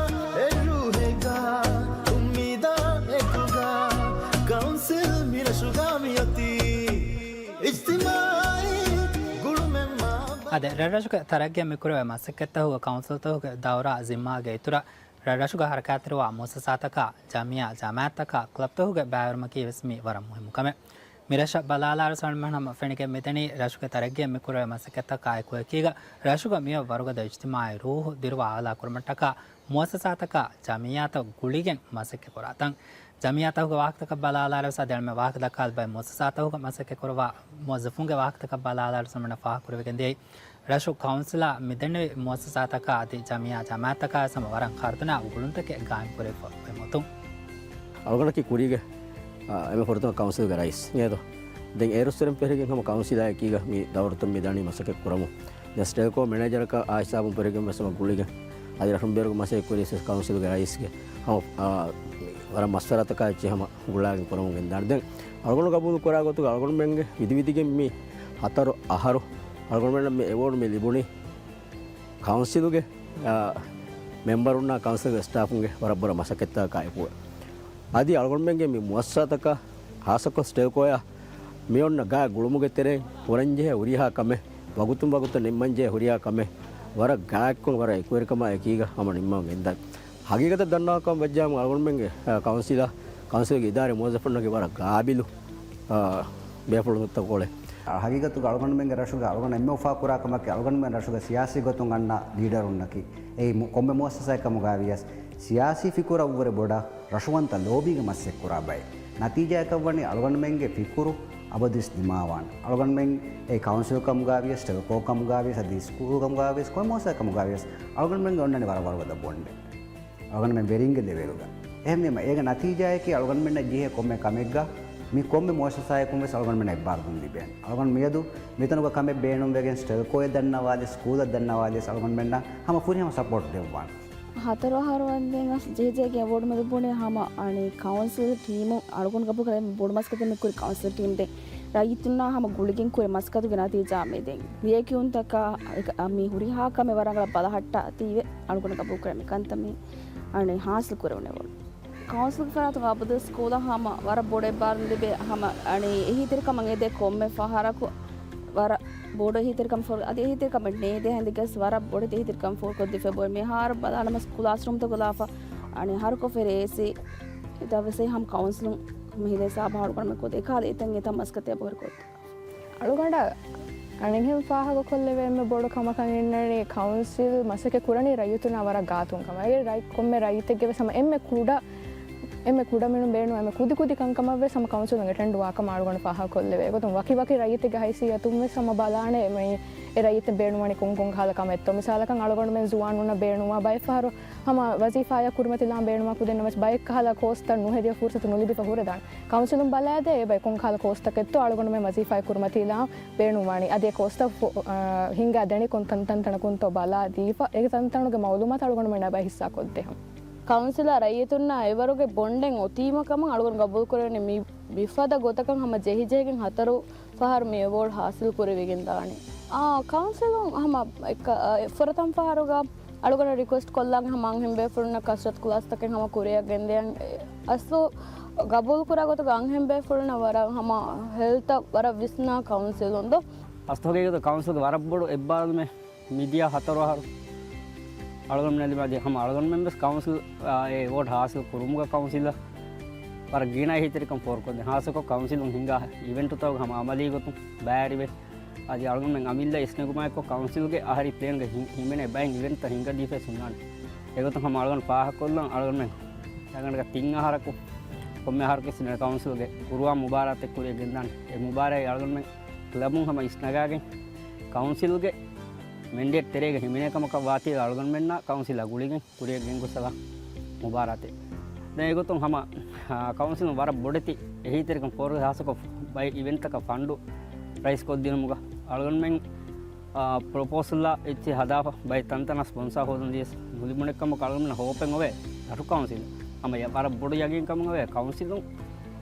އެ ރޫހެއްގަ އުއްމީދާ އެކުގަ ކައުންސިލް މިރަށުގަ މިއޮތީ އިޖްތިމާއީ ގުޅުމެއް މާ އަދި ރަށްރަށުގެ ތަރައްގީއަށް މިކުރެވޭ މަސައްކަތްތަކުގަ ކައުންސިލްތަކުގެ ދައުރާ ޒިންމާގެ އިތުރަށް ރަށްރަށުގަ ހަރަކާތްތެރިވާ މުއައްސަސާތަކާ، ޖަމިއްޔާ ޖަމާއަތްތަކާ، ކްލަބްތަކުގެ ބައިވެރިވުމަކީ ވެސް މީ ވަރަށް މުހިއްމު ކަމެއް. މިރަށަށް ބަލާލާރު ސަލްމަން ހަމަ ފެނިގެން މިދަނީ ރަށުގެ ތަރައްގީއަށް މިކުރެވޭ މަސައްކަތްތަކާއެކު އެކީގަ ރަށުގަ މިއޮތް ވަރުގަދަ އިޖްތިމާޢީ ރޫހު ދިރުވާ އާލާ ކުރުމަށްޓަކާ މުއައްސަސާތަކާ ޖަމިއްޔާތައް ގުޅިގެން މަސައްކަތް ކުރާތަން. ޖަމިއްޔާތަކުގެ ވާހަކަތަކަށް ބަލާލާރު ސަލްމަން ވާހަކަ ދައްކާލި ބައެއް މުއައްސަސާތަކުގަ މަސައްކަތް ކުރައްވާ މުވައްޒަފުންގެ ވާހަކަތަކަށް ބަލާލާރު ސަލްމަން ފާހަގަކުރެވިގެން ދިޔައީ ރަށު ކައުންސިލާ މިދެންނެވި މުއައްސަސާތަކާ އަދި ޖަމިއްޔާ ޖަމާޢަތްތަކާ ވެސް ހަމަ ވަރަށް ޚަރުދުނާ ގުޅުންތަކެއް ގާއިމް ކުރެވިފަ އޮތް މަތުން. އަޅުގަނޑަކީ ކުރީގެ، އާ، އެންމެ ފުރަތަމަ ކައުންސިލްގެ ރައީސް އިނގޭތޯ. ދެން އޭރުއްސުރެން ފެށިގެން ހަމަ ކައުންސިލާ އެކީގަ މި ދައުރަތައް މި ދަނީ މަސައްކަތް ކުރަމުން. ދެން ސްޓެލްކޯ މެނޭޖަރަކާ އާ ހިސާބުން ފެށިގެން ވެސް ހަމަ ގުޅިގެން އަދި ރަށުން ބޭރުގެ މަސައްކަތް ކުރީސް ކައުންސިލްގެ ރައީސްގެ ހަމަ، އާ، ވަރަށް މަޝްވަރާތަކާ އެއްޗެއް ހަމަ ގުޅާގެން ކުރަމުން ގެންދާނެ. ދެން އަޅުގަނޑު ގަބޫލު ކުރާ ގޮތުގަ އަޅުގަނޑުމެންގެ ވިދި ވިދިގެން މި ހަތަރު އަހަރު އަޅުގަނޑުމެންނަށް މި އެވޯޑް މި ލިބުނީ ކައުންސިލުގެ، އާ، މެމްބަރުންނާ ކައުންސިލްގެ ސްޓާފުންގެ ވަރަށް ބޮޑަށް މަސައްކަތްތަކާ އެކު. އަދި އަޅުގަނޑުމެންގެ މި މުއައްސަސާތަކަށް ހާއްސަކޮށް ސްޓެލްކޯއާ މި އޮންނަ ގާތް ގުޅުމުގެ ތެރެއިން ކުރަންޖެހޭ ހުރިހާ ކަމެއް، ވަގުތުން ވަގުތަށް ނިންމަންޖެހޭ ހުރިހާ ކަމެއް، ވަރަށް ގާތްކޮށް ވަރަށް އެކުވެރިކަމާ އެކީގަ ހަމަ ނިންމަން ގެންދާނެ. ހަގީގަތަށް ދަންނަވާކަމަށް ވެއްޖާމު އަޅުގަނޑުމެންގެ، އާ، ކައުންސިލާ، ކައުންސިލްގެ އިދާރީ މުވައްޒަފުންނަކީ ވަރަށް ގާބިލު، އާ، ބޭފުޅުންތަކޯޅެ. ހަގީގަތުގަ އަޅުގަނޑުމެންގެ ރަށުގަ އަޅުގަނޑު އެންމެ އުފާ ކުރާ ކަމަކީ އަޅުގަނޑުމެން ރަށުގަ ސިޔާސީ ގޮތުން އަންނަ ލީޑަރުންނަކީ. އެއީ މު-، ކޮންމެ މުއައްސަސާއެއް ކަމުގައި ވިޔަސް ސިޔާސީ ފިކުރަށްވުރެ ބޮޑަށް ރަށުވަންތަ ލޯބީގެ މަސައްކަތް ކުރާ ބައެއް. ނަތީޖާއަކަށްވަނީ އަޅުގަނޑުމެންގެ ފިކުރު އަބަދުވެސް ދިމާވާނެ. އަޅުގަނޑުމެން އެ ކައުންސިލް ކަމުގައި ވިޔަސް، ޓެލްކޯ ކަމުގައި ވިޔަސް، އަދި ސްކޫލް ކަމުގައި ވިޔަސް، ކޮންމެ މުއައްސަސާ ކަމުގައި ވިޔަސް އަޅުގަނޑުމެންގެ އޮންނަނީ ވަރަށް ވަރުގަދަ ބޮންޑެއް. އަޅުގަނޑުމެން ވެރިންގެ ލެވެލްގަ. އެހެންވީމަ، އޭގެ ނަތީޖާއަކީ އަޅުގަނޑުމެންނަށް ޖެހޭ ކޮންމެ ކަމެއްގަ މި ކޮންމެ މުއައްސަސާއަކުން ވެސް އަޅުގަނޑުމެންނަށް އެއްބާރުލުން ލިބޭނެ. އަޅުގަނޑު މިއަދު މިތަނުގަ ކަމެއް ބޭނުންވެގެން ސްޓެލްކޯއެއް ދަންނަވާލިޔަސް، ސްކޫލެއް ދަންނަވާލިޔަސް އަޅުގަނޑުމެންނަށް ހަމަ ފުރިހަމަ ސަޕޯޓް ދެއްވާނެ. ހަތަރު އަހަރު ވަންދެން އަސް ޖެހިޖެހިގެން އެވޯޑް މެދު ބުނެ ހަމަ އަނެއް ކައުންސިލް ޓީމު އަޅުގަނޑު ގަބޫލު ކުރެވޭ ބޮޑު މަސައްކަތެއް މި ކުރި ކައުންސިލް ޓީމް ދެން ރައްޔިތުންނާ ހަމަ ގުޅިގެން ކުރި މަސައްކަތުގެ ނަތީޖާ މި ދެން. ލިޔެކިޔުންތަކާ އެކަ-، މި ހުރިހާ ކަމެއް ވަރަށް ރަނގަޅަށް ބަލަހައްޓާ ތީވެ އަޅުގަނޑު ގަބޫލު ކުރެވޭ މި ކަންތައް މި އަނެއް ހާސިލް ކުރެވުނެވޮން. ކައުންސިލްގެ ފަރާތުން އަބަދުވެސް ސްކޫލަށް ހަމަ ވަރަށް ބޮޑު އެއްބާރުލުން ލިބޭ ހަމަ އަނެއް އެހީތެރިކަމަށް އެދޭ ކޮންމެ ފަހަރަކު ވަރަށް ބޮޑު އެހީތެރިކަމެއް ފޯރު-، އަދި އެހީތެރިކަމެއް ނޭދޭ ހިނދުގަސް ވަރަށް ބޮޑެތި އެހީތެރިކަމެއް ފޯރުކޮށްދީފަ އެބައޮތް. މިހާރު ބަލާނަމަސް ކްލާސްރޫމްތަކު ލާފަ އަނެއް ހަރުކޮށް ފެރޭ އޭސީ އެތާ ވެސް ހަމަ ކައުންސިލުން މިހިލޭ ސާބަ ހަޅުކަން ކޮށްދޭ ކާލެ އެތަން އެތަން މަސައްކަތެއް ބޮހެރުކޮށްދޭ. އަޅުގަނޑަށް އަނެއްހެން ފާހަގަކޮށްލެވޭ އެންމެ ބޮޑު ކަމަކަށް އިންނަނީ ކައުންސިލް މަސައްކަތް ކުރަނީ ރައްޔިތުންނާ ވަރަށް ގާތުން ކަމަށް. އެ ރައް-، ކޮންމެ ރައްޔިތެއްގެ ވެސް ހަމަ އެންމެ ކުޑަ، އެންމެ ކުޑަމިނުން ބޭނުން އެންމެ ކުދި ކުދި ކަންކަމަށް ވެސް ހަމަ ކައުންސިލުން އެޓެންޑް ވާކަމަށް އަޅުގަނޑު ފާހަގަކޮށްލެވޭ. އެގޮތުން ވަކި ވަކި ރައްޔިތެއްގެ ހައިސިއްޔަތުން ވެސް ހަމަ ބަލާނެ މި އެ ރައްޔިތެއް ބޭނުންވަނީ ކޮން ކޮން ކަހަލަ ކަމެއްތޯ. މިސާލަކަށް އަޅުގަނޑުމެން ޒުވާނުންނަށް ބޭނުންވާ ބައެއް ފަހަރު ހަމަ ވަޒީފާއަށް ކުރިމަތިލާން ބޭނުންވާ ކުދިންނަށް ވެސް ބައެއް ކަހަލަ ކޯސްތައް ނުހެދިޔަ ފުރުސަތު ނުލިބިފަ ހުރެދާނެ. ކައުންސިލުން ބަލާދޭ އެބައި ކޮން ކަހަލަ ކޯސްތަކެއްތޯ އަޅުގަނޑުމެން ވަޒީފާއަށް ކުރިމަތިލާން ބޭނުންވާނީ. އަދި އެ ކޯސްތައް ފު-، އާ، ހިންގާ ދެނީ ކޮން ތަންތަންތަނަކުންތޯ ބަލާ ދީފަ، އެ ތަންތަނުގެ މައުލޫމާތު އަޅުގަނޑުމެންނާ ބައި ހިއްސާކޮށްދޭ ހަމަ. ކައުންސިލާ ރައްޔިތުންނާ އެވަރުގެ ބޮންޑެއް އޮތީމަ ކަމަށް އަޅުގަނޑު ގަބޫލުކުރެވެނީ މި، މިފަދަ ގޮތަކަށް ހަމަ ޖެހިޖެހިގެން ހަތަރު ފަހަރު މި އެވޯޑް ހާސިލް ކުރެވިގެން ދާނީ. އާ، ކައުންސިލުން ހަމަ އެއްކަ-، އާ، ފުރަތަމަ ފަހަރުގަ އަޅުގަނޑަށް ރިކުއެސްޓް ކޮށްލާން ހަމަ އަންހެން ބޭފުޅުންނަށް ކަސްރަތު ކްލާސްތަކެއް ހަމަ ކުރިއަށް ގެންދިޔަން. އެ، އަސްލު ގަބޫލު ކުރާ ގޮތުގަ އަންހެން ބޭފުޅުންނަށް ވަރަށް ހަމަ ހެލްތަށް ވަރަށް ވިސްނާ ކައުންސިލުން ދޯ. އަސްލު ހަގީގަތު ކައުންސިލްގެ ވަރަށް ބޮޑު އެއްބާރުލުމެއް މިދިޔަ ހަތަރު އަހަރު އަޅުގަނޑުމެން ލިބި އަދި ހަމަ އަޅުގަނޑުމެން ވެސް ކައުންސިލް، އާ، އެ އެވޯޑް ހާސިލް ކުރުމުގަ ކައުންސިލަށް ވަރަށް ގިނަ އެހީތެރިކަން ފޯރުކޮށްދޭ. ހާއްސަކޮށް ކައުންސިލުން ހިންގާ އިވެންޓުތަކުގަ ހަމަ އަމަލީ ގޮތުން ބައިވެރިވެ، އަދި އަޅުގަނޑުމެން އަމިއްލަ އިސްނެގުމާއެކު ކައުންސިލްގެ އަހަރީ ޕްލޭންގަ ހި-، ހިމެނޭ ބައެއް އިވެންޓްތައް ހިންގަދީފައި ހުންނާނެ. އެގޮތުން ހަމަ އަޅުގަނޑު ފާހަގަކޮށްލަން އަޅުގަނޑުމެން އަޅުގަނޑުގެ ތިން އަހަރަކު ކޮންމެ އަހަރަކު އިސްނެ ކައުންސިލްގެ ގުރުއާ މުބާރާތެއް ކުރިއަށް ގެންދާނެ. އެ މުބާރާތް އަޅުގަނޑުމެން ކްލަބުން ހަމަ އިސްނަގާގެން ކައުންސިލްގެ މެންޑޭޓް ތެރޭގަ ހިމެނޭ ކަމަކަށް ވާތީ އަޅުގަނޑުމެންނާ ކައުންސިލާ ގުޅިގެން ކުރިއަށް ގެންގޮސް ސަލާ މުބާރާތެއް. ދެން އެގޮތުން ހަމަ، އާ، ކައުންސިލުން ވަރަށް ބޮޑެތި އެހީތެރިކަން ފޯރު ހާއްސަކޮށް ބައެއް އިވެންޓްތަކަށް ފަންޑު ރައިސް ކޮށްދިނުމުގަ އަޅުގަނޑުމެން، އާ، ޕްރޮޕޯސަލްއާ އެއްޗެއް ހަދާފަ ބައެއް ތަންތަނަށް ސްޕޮންސާ ހޯދަން ދިޔަސް ނުލިބުނެއްކަމަކު އަޅުގަނޑުމެން ހޯޕެއް އޮވޭ ރަށު ކައުންސިލް ހަމަ ވަރަށް ބޮޑު ޔަގީންކަމުން އޮވޭ ކައުންސިލުން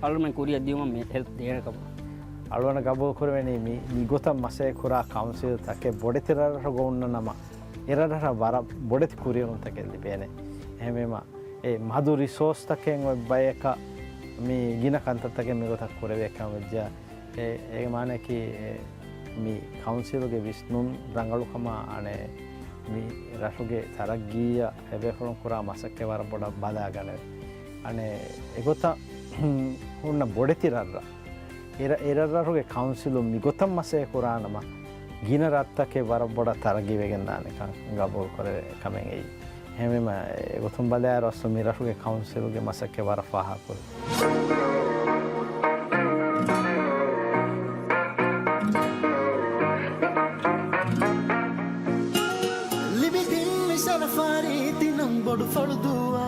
އަޅުގަނޑުމެން ކުރިއަށް ދިޔުމަށް މި ހެލްޕް ދޭނެ ކަމަށް. އަޅުގަނޑަށް ގަބޫލު ކުރެވެނީ މި، މި ގޮތަށް މަސައްކަތް ކުރާ ކައުންސިލް ތަކެއް ބޮޑެތި ރަށްރަށުގަ އޮންނަ ނަމަ، އެ ރަށްރަށަށް ވަރަށް ބޮޑެތި ކުރިއެރުންތަކެއް ލިބޭނެ. އެހެންވީމަ، އެ މަދު ރިސޯސްތަކެއް އޮތް ބަޔަކަށް މި ގިނަ ކަންތައްތަކެއް މިގޮތަށް ކުރެވޭ ކަމަށް ވެއްޖެއްޔާ، އެ، އޭގެ މާނައަކީ، އެ، މި ކައުންސިލުގެ ވިސްނުން ރަނގަޅުކަމާ އަނެއް މި ރަށުގެ ތަރައްގީއަށް އެބޭފުޅުން ކުރާ މަސައްކަތް ވަރަށް ބޮޑަށް ބަލާގަނެވޭ. އަނެއް އެގޮތަށް ހުންނަ ބޮޑެތި ރަށްރަށް އެރަށް، އެރަށްރަށުގެ ކައުންސިލުން މިގޮތަށް މަސައްކަތް ކުރާނަމަ، ގިނަ ރަށްތަކެއް ވަރަށް ބޮޑަށް ތަރައްގީވެގެންދާނެކަން ގަބޫލުކުރެވޭ ކަމެއް އެއީ. އެހެންވީމަ، އެގޮތުން ބަލާއިރު އަސްލު މިރަށުގެ ކައުންސިލުގެ މަސައްކަތް ވަރަށް ފާހަގަކުރި. ލިބިދިން މި ޝަރަފާ ރީތި ނަން ބޮޑު ފޮޅުދޫއާ.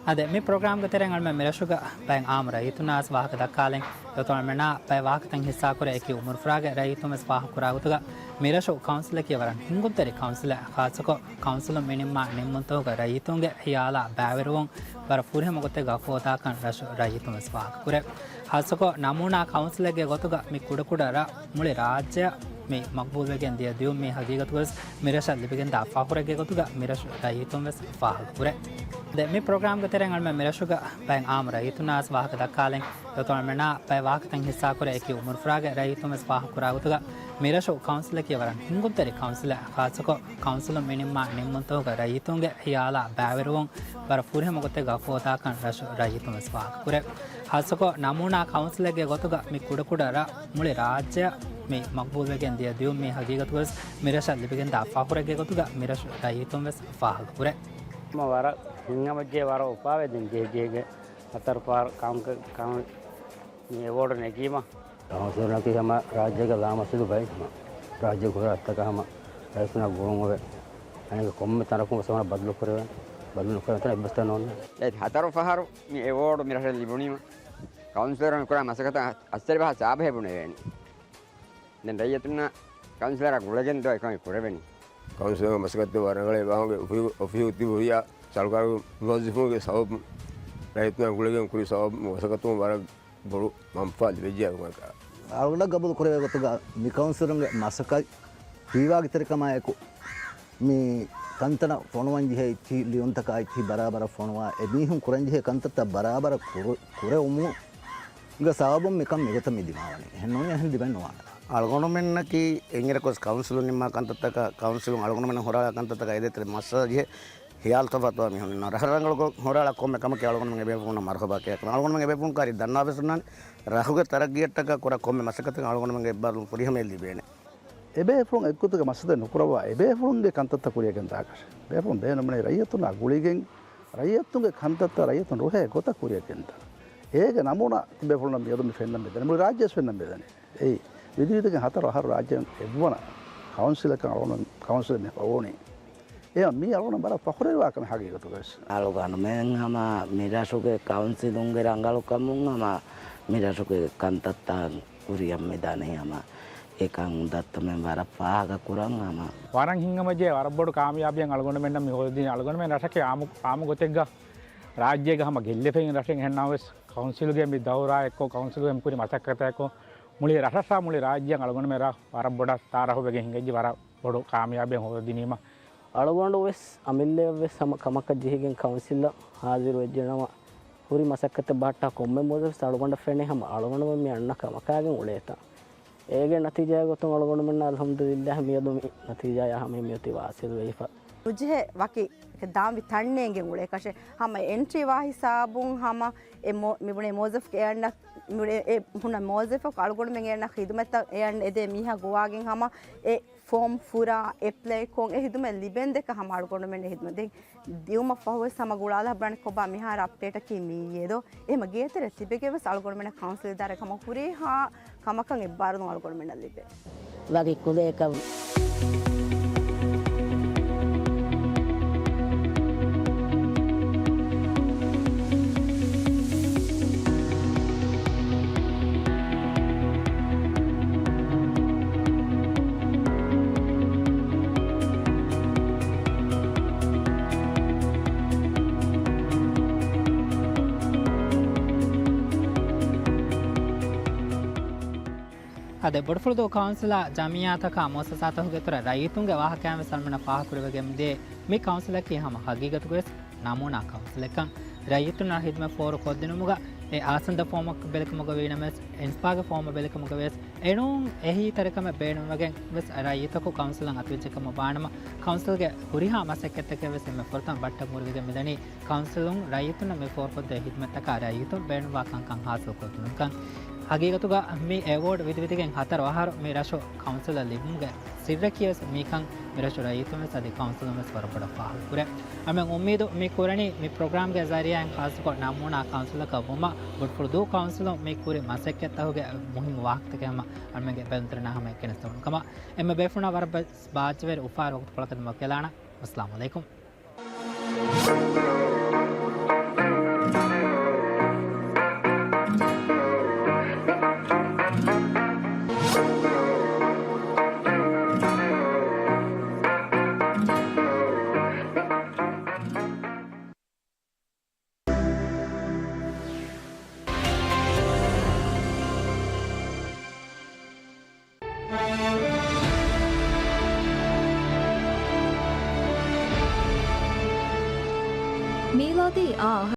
އާދެ، މި ޕްރޮގްރާމްގެ ތެރެއިން އަޅުމެން މިރަށުގަ ބައެއް އާއްމު ރައްޔިތުންނާސް ވާހަކަ ދައްކާލިން. އެގޮތުން އަޅުމެންނާ ބައެއް ވާހަކަތައް ހިއްސާކުރޭ އެކި އުމުރުފުރާގެ ރައްޔިތުން ވެސް ފާހަގަކުރާ ގޮތުގަ، މިރަށު ކައުންސިލަކީ ވަރަށް ހިންގުންތެރި ކައުންސިލެއް. ޚާއްޞަކޮށް ކައުންސިލުން މި ނިންމާ ނިންމުންތަކުގަ ރައްޔިތުންގެ ހިޔާލާ ބައިވެރިވުން ވަރަށް ފުރިހަމަ ގޮތެއްގަ ހޯދާކަން ރަށު ރައްޔިތުން ވެސް ފާހަގަކުރޭ. ޚާއްޞަކޮށް ނަމޫނާ ކައުންސިލެއްގެ ގޮތުގަ މި ކުޑަކުޑަ ރަށް މުޅި ރާއްޖެއަށް މި މަގުބޫލުވެގެން ދިޔަ ދިޔުން މީ ހަގީގަތުގަވެސް މިރަށަށް ލިބިގެންދާ ފަޚުރެއްގެ ގޮތުގަ މިރަށު ރައްޔިތުން ވެސް ފާހަގަކުރޭ. އާދެ، މި ޕްރޮގްރާމްގެ ތެރެއިން އަޅުމެން މިރަށުގަ ބައެއް އާއްމު ރައްޔިތުންނާސް ވާހަކަ ދައްކާލިން. އެގޮތުން އަޅުމެންނާ ބައެއް ވާހަކަތައް ހިއްސާކުރޭ އެކި އުމުރުފުރާގެ ރައްޔިތުން ވެސް ފާހަގަކުރާ ގޮތުގަ، މިރަށު ކައުންސިލަކީ ވަރަށް ހިންގުންތެރި ކައުންސިލެއް. ޚާއްޞަކޮށް ކައުންސިލުން މި ނިންމާ ނިންމުންތަކުގަ ރައްޔިތުންގެ ހިޔާލާ ބައިވެރިވުން ވަރަށް ފުރިހަމަ ގޮތެއްގަ ހޯދާކަން ރަށު ރައްޔިތުން ވެސް ފާހަގަކުރޭ. ޚާއްޞަކޮށް ނަމޫނާ ކައުންސިލެއްގެ ގޮތުގަ މި ކުޑަކުޑަ ރަށް މުޅި ރާއްޖެއަށް މި މަގުބޫލުވެގެން ދިޔަ ދިޔުން މީ ހަގީގަތުގަވެސް މިރަށަށް ލިބިގެންދާ ފަޚުރެއްގެ ގޮތުގަ މިރަށު ރައްޔިތުން ވެސް ފާހަގަކުރޭ. މަ ވަރަށް ހިތްހަމަޖެހޭ ވަރަށް އުފާވެދިން ޖެހިޖެހިގެން ހަތަރު ފަހަރު ކައުން، ކައުން މި އެވޯޑް ނެގީމަ. ކައުންސިލަރަކީ ހަމަ ރާއްޖޭގެ ލާމަސައްކަތް ބައެއް ހަމަ ރާއްޖޭގެ ހުރިހާ ރަށްތަކަށް ހަމަ ރައީސުންނާ ގުޅުން އޮވެ. އަނެއް ކޮންމެ ތަނަކުން ވެސް ހަމަ ބަދަލު ކުރެވޭ. ބަދަލު ނުކުރެވޭ ތަނެއް އެއްވެސް ތަނެއް ނޯންނާނެ. އެ ހަތަރު ފަހަރު މި އެވޯޑް މި ރަށަށް ލިބުނީމަ ކައުންސިލަރުން ކުރާ މަސައްކަތަށް އަސްތަރި ފަހަށް ސާބަހޭ ބުނެވޭނެ. ދެން ރައްޔިތުންނަށް ކައުންސިލަރާ ގުޅެގެން ދޯ އެކަން ކުރެވެނީ. ކައުންސިލުން މަސައްކަތް ވަރަށް ރަނގަޅޭ ވާހަކަ އޮފީހު، އޮފީހު ތިބި ހުރިހާ ސަރުކާރު މުވައްޒަފުންގެ ސަބަބުން ރައްޔިތުންނާ ގުޅެގެން ކުރި ސަބަބުން މަސައްކަތުން ވަރަށް ބޮޑު މަންފާ ލިބިއްޖެ އަޅުގަނޑަށް. އަޅުގަނޑަށް ގަބޫލު ކުރެވޭ ގޮތުގަ މި ކައުންސިލުންގެ މަސައްކަތް ހީވާގިތެރިކަމާއެކު، މި ކަންތައް ފޮނުވަން ޖެހޭ އެއްޗިހި ލިޔުންތަކާ އެއްޗިހި ބަރާބަރަށް ފޮނުވާ، އެމީހުން ކުރަންޖެހޭ ކަންތައްތައް ބަރާބަރަށް ކުރު، ކުރެވުމުގެ ސަބަބުން މިކަން މިގޮތަށް މި ދިމާވަނީ. އެހެން ނޫނީ އެހެން ލިބެން ނުވާނެ. އަޅުގަނޑުމެންނަކީ އެންމެ ކޮސް ކައުންސިލުން ނިންމާ ކަންތައްތަކާ، ކައުންސިލުން އަޅުގަނޑުމެންނަށް ހުރާ ކަންތައްތަކާ އެދޭތެރޭ މައްސަލަ ޖެހޭ ހިޔާލު ތަފާތުވާ މީހުން އިންނަ. ރަށަށް ރަނގަޅުކޮށް ހުރާ ކޮންމެ ކަމަކީ އަޅުގަނޑުމެން އެބޭފުޅުންނަށް މަރުހަބާ ކިޔާކަމެއް. އަޅުގަނޑުމެން އެބޭފުޅުން ކާރި ދަންނަވާ ވެސް އޮންނާނެ. ރަށުގެ ތަރައްގީއަށްޓަކާ ކުރާ ކޮންމެ މަސައްކަތެއް އަޅުގަނޑުމެންގެ އެއްބާރުލުން ފުރިހަމަޔަށް ލިބޭނެ. އެބޭފުޅުން އެއްގޮތުގަ މަސައްކަތް ނުކުރައްވާ، އެބޭފުޅުންގެ ކަންތައްތައް ކުރިއަށް ގެންދާކަށެއް. ބޭފުޅުން ބޭނުންވަނީ ރައްޔިތުންނާ ގުޅިގެން، ރައްޔިތުންގެ ކަންތައްތައް ރައްޔިތުން ރުހޭ ގޮތަށް ކުރިއަށް ގެންދާން. އޭގެ ނަމޫނާ ތިބޭފުޅުންނަށް މިއަދު މި ފެންނަން މިދަނީ. މުޅި ރާއްޖެވެސް ފެންނަން މިދަނީ. އެއީ، ވިދިވިދިގެން ހަތަރު އަހަރު ރާއްޖެ އެއްވަނަ ކައުންސިލަކަށް އަޅުގަނޑު ކައުންސިލަށް މި ހޮވުނީ. އެ މީ އަޅުގަނޑަށް ވަރަށް ފަޚުރުވެރިވާ ކަމެއް ހަގީގަތުގަވެސް. އަޅުގަނޑުމެން ހަމަ މި ރަށުގެ ކައުންސިލުންގެ ރަނގަޅުކަމުން ހަމަ މި ރަށުގެ ކަންތައްތައް ކުރިއަށް މިދާނެ ހަމަ އެކަން ދައްތަމެން ވަރަށް ފާހަގަކުރަން ހަމަ. ވަރަށް ހިތްހަމަޖެހޭ ވަރަށް ބޮޑު ކާމިޔާބީއެއް އަޅުގަނޑުމެންނަށް މި ހޯދިނީ. އަޅުގަނޑުމެން ރަށަކީ އާއްމު، އާއްމު ގޮތެއްގަ ރާއްޖޭގަ ހަމަ ގެއްލިފައި އިން ރަށެއް. އެހެންނަމަވެސް ކައުންސިލްގެ މި ދައުރާއެއްކޮށް، ކައުންސިލްގެ މި ކުރި މަސައްކަތާއެއްކޮށް މުޅި ރަށަށާ މުޅި ރާއްޖެއަށް އަޅުގަނޑުމެން ރަށް ވަރަށް ބޮޑަށް ތައާރަފުވެގެން ހިނގައްޖެ. ވަރަށް ބޮޑު ކާމިޔާބެއް ހޯދިނީމަ. އަޅުގަނޑު ވެސް އަމިއްލައަށް ވެސް ހަމަ ކަމަކަށް ޖެހިގެން ކައުންސިލަށް ހާޒިރު ވެއްޖެނަމަ، ހުރި މަސައްކަތެއް ބަހައްޓާ ކޮންމެ މުވައްޒަފެއް އަޅުގަނޑަށް ފެނޭ ހަމަ އަޅުގަނޑުމެން މި އަންނަ ކަމަކާގެން އުޅޭތާ. އޭގެ ނަތީޖާއެއް ގޮތުން އަޅުގަނޑުމެންނަށް އަލްޙަމްދުލިއްލާހް މިއަދު މި ނަތީޖާޔާ ހަމަ މިއޮތީ ވާސިލް ވެފަ. ނުޖެހޭ ވަކި ދާންވި ތަން ނޭނގެން އުޅޭކަށެއް. ހަމަ އެންޓްރީ ވާ ހިސާބުން ހަމަ އެ މު-، މިބުނޭ މުވައްޒަފު އެ އަންނަ، މިބުނޭ އެ ހުންނަ މުވައްޒަފަކު އަޅުގަނޑުމެން އެ އަންނަ ޚިދުމަތްތައް އެ އަންނަ އެދޭ މީހާ ގޮވާގެން ހަމަ އެ ފޯމް ފުރާ، އެޕްލައިކޮށް އެ ހިދުމަތް ލިބެން ދެކަ ހަމަ އަޅުގަނޑުމެން އެ ހިދުމަތް ދެން ދިއުމަށް ފަހުވެސް ހަމަ ގުޅާލާ ބުނާނެ ކޮބާ މިހާރު އަޕްޑޭޓަކީ މިއީއޭ ދޯ؟ އެހެމަ ގޭތެރެ ތިބެގެން ވެސް އަޅުގަނޑުމެންނަށް ކައުންސިލް އިދާރާގެ ހަމަ ހުރިހާ ކަމަކަށް އެއްބާރުލުން އަޅުގަނޑުމެންނަށް ލިބޭ. ވަކި ކުލައަކަށް. އާދެ، ބޮޑުފުޅުދޫ ކައުންސިލާ ޖަމިއްޔާތަކާ މުއައްސަސާތަކުގެ އިތުރަށް ރައްޔިތުންގެ ވާހަކައިން ވެސް އަޅުމެންނަށް ފާހަގަކުރެވިގެން މިދިޔަ މި ކައުންސިލަކީ ހަމަ ހަގީގަތުގަވެސް ނަމޫނާ ކައުންސިލެއްކަން. ރައްޔިތުންނަށް ހިދުމަތް ފޯރު ކޮށްދިނުމުގަ އެ އާސަންދަ ފޯމަށް ބެލިކަމުގަ ވީނަމަވެސް، އިންސްޕާގެ ފޯމަށް ބެލިކަމުގަވެސް، އެނޫން އެހީތެރިކަމެއް ބޭނުންވެގެން ވެސް ރައްޔިތަކު ކައުންސިލަށް އަތުވެއްޖެ ކަމަށް ވާނަމަ، ކައުންސިލްގެ ހުރިހާ މަސައްކަތްތަކެއް ވެސް އެންމެ ފުރަތަމަ ބައްޓަން ހުރެވިގެން މިދަނީ ކައުންސިލުން ރައްޔިތުންނަށް މި ފޯރުކޮށްދޭ ހިދުމަތްތަކާ ރައްޔިތުން ބޭނުންވާ ކަންކަން ހާސިލްކޮށްދިނުންކަން. ހަގީގަތުގަ މި އެވޯޑް ވިދިވިދިގެން ހަތަރު އަހަރު މި ރަށު ކައުންސިލަށް ލިބުމުގެ ސިއްރަކީވެސް މިކަން މި ރަށު ރައްޔިތުންވެސް އަދި ކައުންސިލުންވެސް ވަރަށް ބޮޑަށް ފާހަގަކުރޭ. އަމެން އުއްމީދު މި ކުރަނީ މި ޕްރޮގްރާމްގެ ޒަރީއާއިން ޚާއްޞަކޮށް ނަމޫނާ ކައުންސިލަކަށް ވުމަށް ބޮޑުފުޅު ދޫ ކައުންސިލުން މި ކުރި މަސައްކަތްތަކުގެ މުހިއްމު ވާހަކަތަކެއް ހަމަ އަޅަމެންގެ ބެލުންތެރިންނާ ހަމަ ގެނެސްދެވުނު ކަމަށް. އެންމެ ބޭފުޅުންނަށް ވަރަށް ބާ-، ބާއްޖަވެރި އުފާވެރި ވަގުތުކޮޅަކަށް ދިމާވެގެން އަޅާނަން. އައްސަލާމު ޢަލައިކުމް. މީލާދީ އާ